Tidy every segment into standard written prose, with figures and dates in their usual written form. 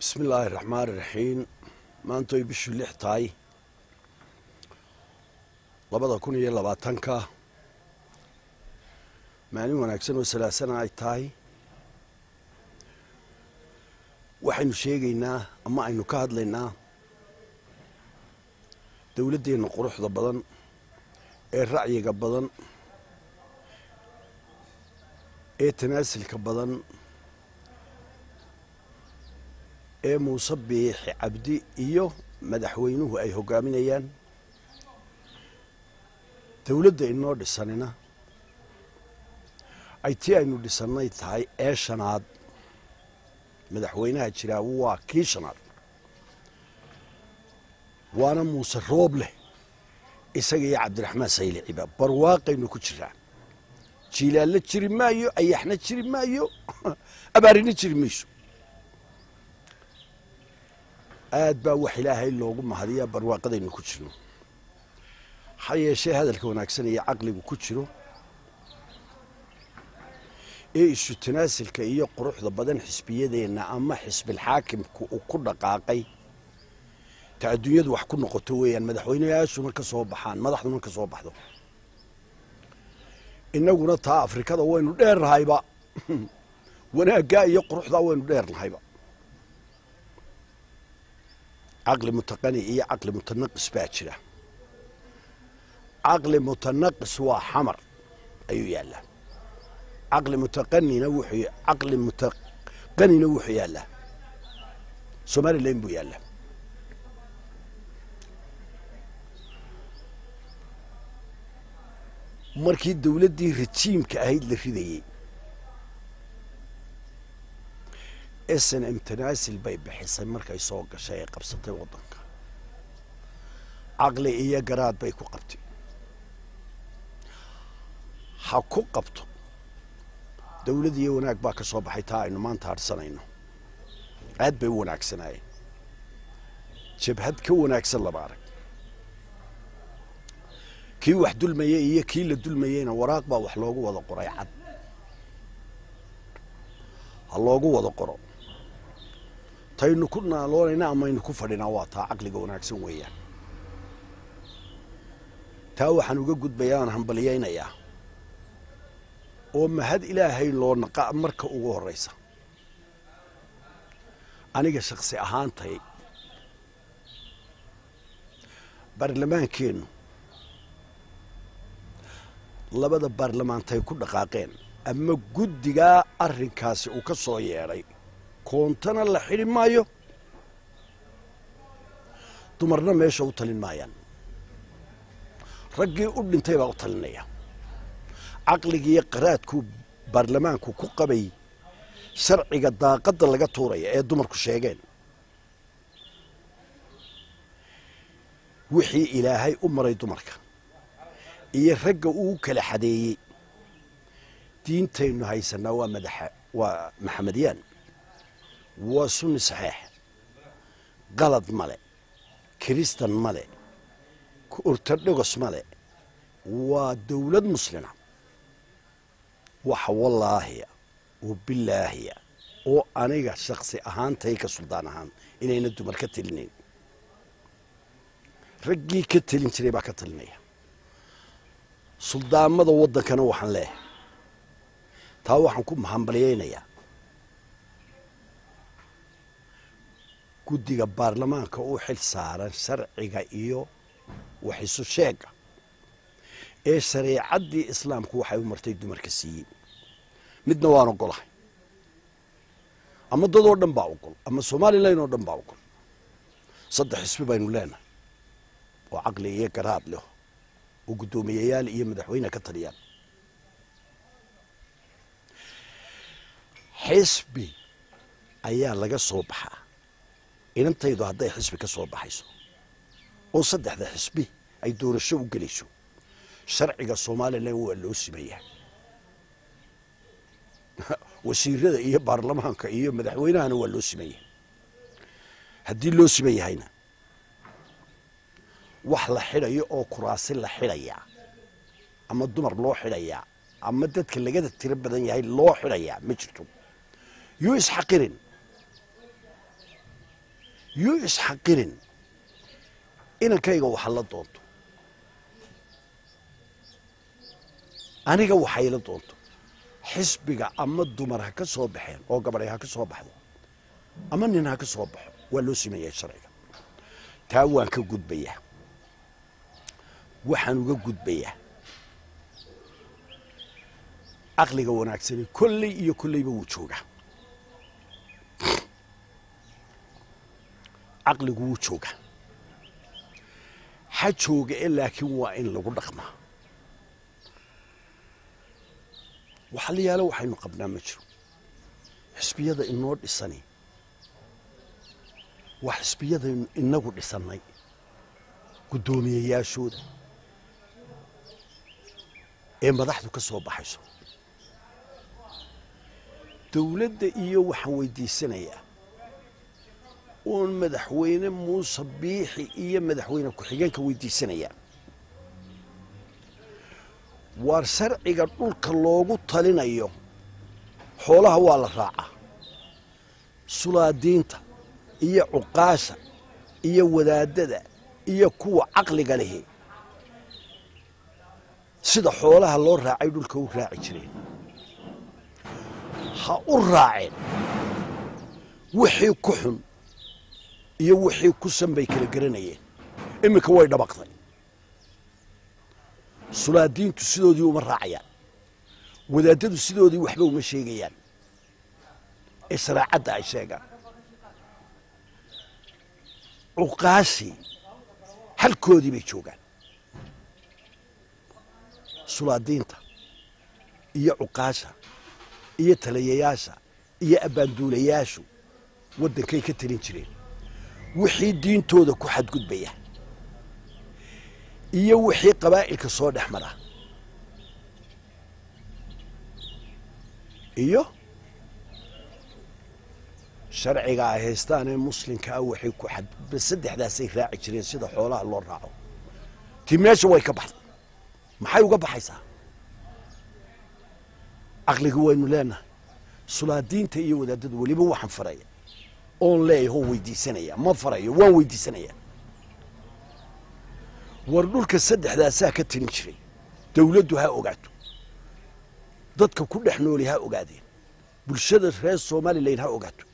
Bismi illaahi raxmaani raxiim. Maantoy bishu 6 tahay 2020-ka, maalin wanaagsan oo salaasana ay tahay, waxaynu sheegaynaa ama aynu ka hadlaynaa dowladdeenna quruxda badan ee ra'yiga badan ee tanaasilka badan ee Muuse Biixi Cabdi iyo madaxweynuhu ay hoggaaminayaan. Dowladda inoo dhisanina ay tii aynu dhisannay tahay ee shanaad. Madaxweynaha jiraa waa kii shanaad, waana Muuse Roob leh, isaga iyo Cabdiraxmaan Sayliciba. Barwaaqaynu ku jiraa, jiilaalna jiri maayo, ayaxna jiri maayo, abaarina jiri mayso. Aad baa wax Ilaahay loogu mahadiyaa barwaaqadaynu ku jirno. Ha yeeshee, hadalka wanaagsan iyo caqligu ku jiro ee isu tanaasilka iyo quruxda badan xisbiyadeenna ama xisbilxaakimku uu ku dhaqaaqay, ta adduunyadu wax ku noqoto weeyaan. Madaxweyneyaashuna ka soo baxaan, madaxduna ka soo baxdo, innaguna taa Afrikada waynu dheernahayba, wanaaggaa iyo quruxdaa waynu dheernahayba. Caqli mutaqani iyo caqli mutanaqis baa jira. Caqli mutanaqis waa Xamar ayuu yaallaa, caqli mutaqanina wuxuu yaallaa Somalilan buu yaallaa. Markii dowladdii rajiimka ahayd la ridayey, SNM tanaasil bay bixisay. Markay soo gashay ee qabsatay waddanka, caqli iyo garaad bay ku qabtay. Ha ku qabto, dowlad iyo wanaag baa ka soo baxay. Taa aynu maanta hadhsanayno aad bay u wanaagsanaayeen. Jabhad ka wanaagsan lama arag. Kii wax dulmayey iyo kii la dulmayeyna waraaq baa wax loogu wada qoray cad. Ha loogu wada qoro. Taynu ku naaloonayna amaynu ku fadhinaa waa taa caqliga wanaagsan weeyaan. Taa waxaan uga gudbayaa aan hambaliyaynayaa oo mahad Ilaahay loo naqa marka ugu horraysa, aniga shaksi ahaantay, baarlamaankeennu labada baarlamaantay ku dhaqaaqeen ama guddigaa arrinkaasi uu ka soo yeedhay, koontana la xidhi maayo, dumarna meesha u talin maayaan. Raggii u dhintay baa u talinaya. Caqligiiyo qaraadkuu baarlamaanku ku qabay sharciga daaqadda laga tuuraya ee dumarku sheegeen, wixii Ilaahay u maray dumarka iyo ragga uu kala xadeeyey. Diintaynu haysanaa waa madaxa, waa Maxamediyaan, waa Sunni saxiix, qalad male, Kiristan male, Ortodogos male, waa dowlad muslina. Waxa wallaahiya oo bilaahiya oo aniga shaksi ahaantay ka suldaan ahaan inayna dumar ka telinayn. Raggii ka telin jiray baa ka talinaya. Suldaamada waddankana waxaan leeyahay, taa waxaan ku hambalyaynayaa guddiga baarlamaanka u xil saaran sharciga iyo wax isu sheega ee shareecaddii islaamku waxay u martay dumarka siiyey. Midna waan ogolahay, ama dadoo dhan baa ogol ama Somalilan oo dhan baa ogol. Saddex xisbi baynu leenahay oo caqli iyo garaad leh oo guddoomiyeyaal iyo madaxweyne ka taliyaan. Xisbi ayaa laga soo baxaa. Inantaydu hadday xisbi ka soo baxayso oo saddexda xisbi ay doorasho u gelayso, sharciga Somalilan waa loo simayaa. Wasiirada iyo baarlamaanka iyo madaxweynahana waa loo simaya. Haddii loo siman yahayna, wax la xidhayo oo kuraasi la xidhayaa ama dumar loo xidhayaa ama dadka lagada tiro badan yahay loo xidhayaa ma jirto. Yuu isxaqirin. Yuu isxaqirin inankayga waxa la doonto, aniga waxay la doonto. Xisbiga ama dumar ha ka soo baxeen oo gabadhay ha ka soo baxdo ama nin ha ka soo baxo, waa loo simeeyay sharciga. Taa waan ka gudbayaa. Waxaan uga gudbayaa caqliga wanaagsani kolley iyo kolleyba wuu joogaa. Caqligu wuu joogaa, ha jooga e, laakiin waa in lagu dhaqmaa. Waxa la yaalo waxaynu qabnaa ma jiro. Xisbiyada inoo dhisani waa xisbiyadaynu inagu dhisannay, guddoomiyeyaashooda ee madaxdu ka soo baxayso dawladda. Iyo waxaan weydiisanayaa oon madaxweyne Muuse Biixi iyo madaxweyne ku-xigeenka weydiisanayaa, waar sharciga dhulka loogu talinayo xoolaha waa la raacaa. Sulaadiinta iyo cuqaasha iyo wadaadada iyo kuwa caqliga lihi sida xoolaha loo raacay dhulka u raaci jireen ha u raaceen. Wixii ku xun iyo wixii ku san bay kala garanayeen. Iminka way dhabaqday. Sulaadiintu sidoodii uma raacayaan, wadaadadu sidoodii waxba uma sheegayaan ee sharaacadda ay sheegaan. Cuqaashii halkoodii bay joogaan. Sulaadiinta iyo cuqaasha iyo taliyayaasha iyo abbaanduulayaashu waddankay ka talin jireen. Wixii diintooda ku xadgudbaya iyo wixii qabaa'ilka soo dhex mara iyo sharciga ay haystaan ee muslimka ah waxay ku xadgudba, saddexdaasay raaci jireen sida xoolaha loo raaco. Tii meesha way ka baxday. Maxay uga baxaysaa? Caqligi waynu leenahay. Sulaadiinta iyo wadaadadu weliba waxaan faraya oon leeyaho weydiisanaya, ma farayo, waan weydiisanaya, war dhulka saddexdaasaa ka talin jiray. Dawladdu ha ogaato, dadka ku dhex nooli ha ogaadeen, bulshada reer Somalilan ha ogaato.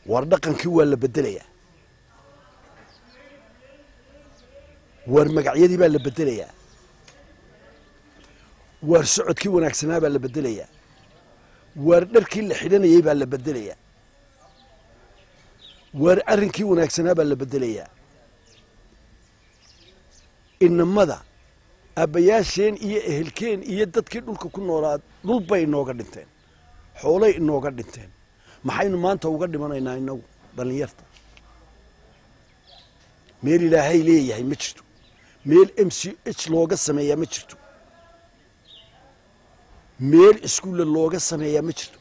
War dhaqankii waa la bedelayaa, war magacyadii baa la bedelayaa, waar socodkii wanaagsanaa baa la bedelayaa, waar dharkii la xidhanayey baa la bedelayaa, waar arrinkii wanaagsanaa baa la bedelayaa. Inamada aabbayaasheen iyo ehelkeen iyo dadkii dhulka ku noolaa dhul bay inooga dhinteen, xoolay inooga dhinteen. Maxaynu maanta uga dhimanaynaa inagu dhallinyarta? Meel Ilaahay leeyahay ma jirto, meel MCH looga sameeyaa ma jirto, meel iskuulla looga sameeyaa ma jirto.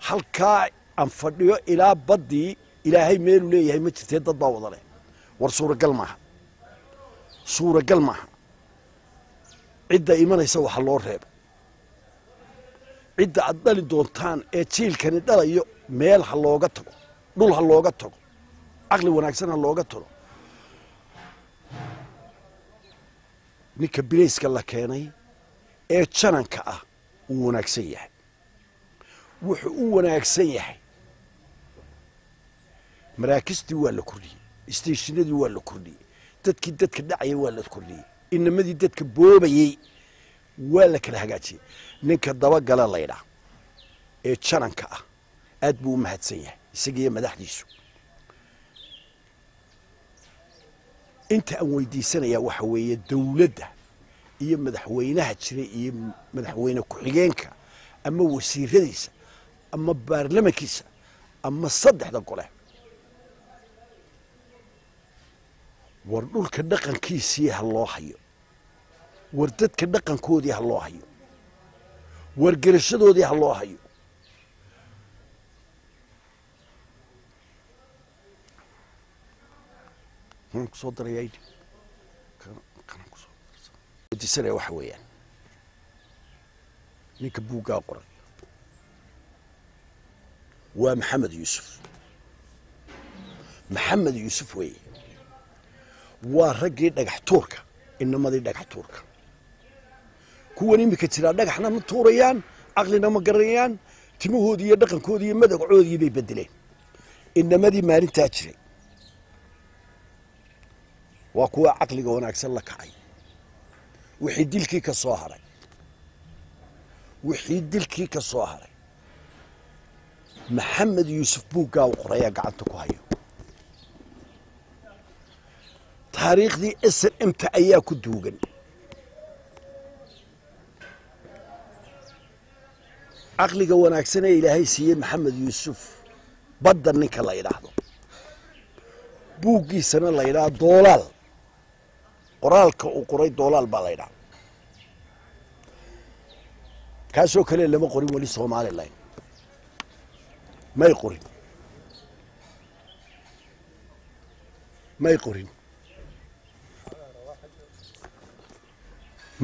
Halkaa aan fadhiyo ilaa baddii Ilaahay meelu leeyahay ma jirtee, dad baa wada leh. War suuragal maaha, suuragal maaha. Cidda imanaysa waxa loo reebo, cidda aad dhali doontaan ee jiilkani dhalayo meel ha looga tago, dhul ha looga tago, caqli wanaagsan ha looga tago. Ninka bilayska la keenay ee jananka ah wuu wanaagsan yahay. Wuxuu u wanaagsan yahay, maraakistii waa la kordhiyey, isteeshinadii waa la kordhiyey, dadkii dadka dhacayay waa la kordhiyey, inamadii dadka boobayey waa la kala hagaajiyey. Ninka dabagala laydhaa ee jananka ah aad buu u mahadsan yahay, isagiiyo madaxdiisu. Inta aan weydiisanayaa waxa weeye dawladda iyo madaxweynaha jira iyo madaxweyne ku-xigeenka ama wasiiradiisa ama baarlamankiisa ama saddexda gole, war dhulka dhaqankiisii ha loo hayo, war dadka dhaqankoodii ha loo hayo, war gerashadoodii ha loo hayo. Kusoo daraya weydiisanaya waxa weeyaan ninka buuggaa qoray waa Maxamed Yuusuf. Maxamed Yuusuf weeye. Waa raggii dhagax tuurka, inamadii dhagax tuurka. Kuwan iminka jiraa dhagaxna ma tuurayaan, caqlina ma garanayaan, timahoodii iyo dhaqankoodii iyo madagacoodii bay bedeleen. Inamadii maalintaa jiray waa kuwa caqliga wanaagsan la kacay. Wixii dilkii ka soo haray, wixii dilkii ka soo haray Maxamed Yuusuf buuggaa u qorayaa gacanta ku hayo. Taariikhdii SNMta ayaa ku duugan. Caqliga wanaagsan ee Ilaahay siiyey Maxamed Yuusuf badda ninka la yidhaahdo, buuggiisana la yidhaahdo Doolaal, qoraalka uu qoray Doolaal baa la yidhahda. Kaasoo kale lama qorin weli Somalilan, may qorin, may qorin,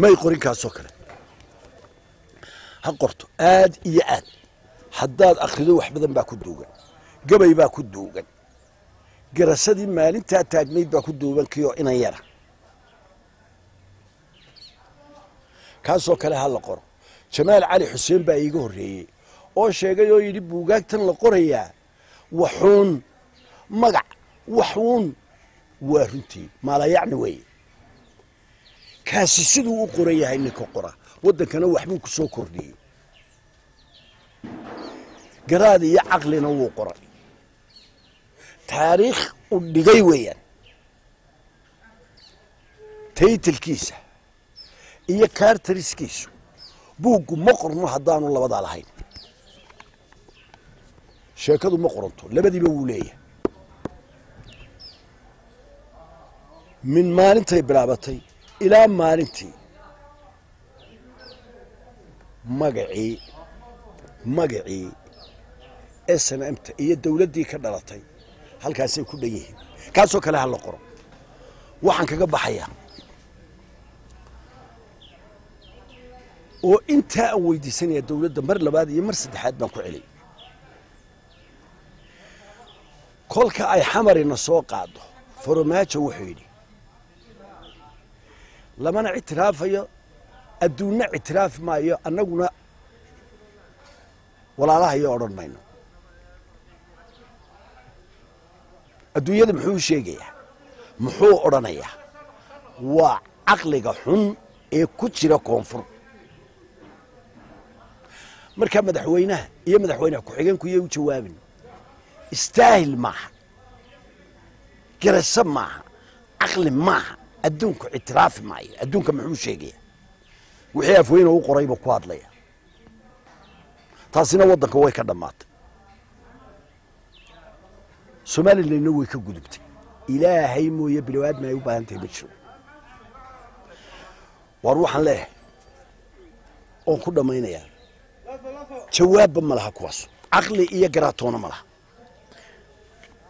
may qorin. Kaasoo kale ha qorto aad iyo aad. Haddaad akhrido wax badan baa ku duugan, gabay baa ku duugan, garasadii maalintaa taagnayd baa ku duugan, kiyo inan yara. Kaasoo kale ha la qoro. Jamaal Cali Xuseen baa iiga horreeyey oo sheegay oo yidhi buugaagtan la qorayaa waxuun magac waxuun waa runtii maalayacni weeye. Kaasi siduu u qoran yahay ninka qora waddankana waxbuu ku soo kordhiyey, garaad iyo caqlina wuu qoray, taariikh u dhigay weeyaan. Taytalkiisa iyo kaartariskiisu buuggu ma qorno haddaanu labadaa lahayn, sheekadu ma qoranto. Labadiiba wuu leeyahay. Min maalintay bilaabatay ilaa maalintii magacii SNMta iyo dawladdii ka dhalatay halkaasay ku dhan yihiin. Kaasoo kale ha la qoro. Waxaan kaga baxayaa oo intaa aan weydiisanaya dawladda mar labaad iyo mar saddexaad baan ku celiyay. Kolka ay xamarina soo qaado, Farmaajo wuxuu yidhi lamana ictiraafayo, adduunna ictiraafi maayo, annaguna walaalahayo odhan mayno. Adduunyada muxuu sheegayaa? Muxuu odhanayaa? Waa caqliga xun ee ku jira koonfur. Markaa madaxweynaha iyo madaxweynaha ku-xigeenku yay u jawaabin. Istaahil maaha, garasho maaha, caqli maaha, adduunku ictiraafi maayo. Adduunka muxuu sheegayaa? Wixii afweyne u qorayba ku hadlaya. Taasina waddanka way ka dhammaatay, Somalilandna way ka gudubtay. Ilaahay mooye bilowaadma ay u baahan tahay ma jiro. Waar waxaan leeyahay oon ku dhammaynayaa, jawaabba ma laha kuwaas, caqli iyo garaatoona ma laha.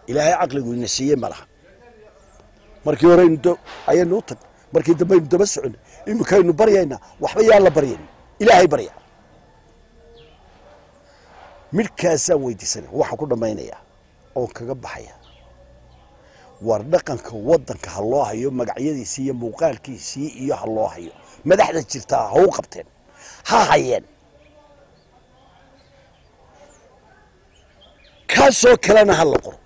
Ilaahay caqligu ina siiyey ma laha. Markii hore ayaynu u tag, markii dambe aynu daba socon, iminkaynu baryaynaa. Waxba yaan la baryayn, Ilaahay barya. Midhkaasaan weydiisanaya. Waxaan ku dhammaynayaa oon kaga baxaya, war dhaqanka waddanka ha loo hayo, magacyadiisii iyo muuqaalkiisii iyo ha loo hayo. Madaxda jirtaa ha u qabteen, ha hayeen. Kaasoo kalena ha la qoro.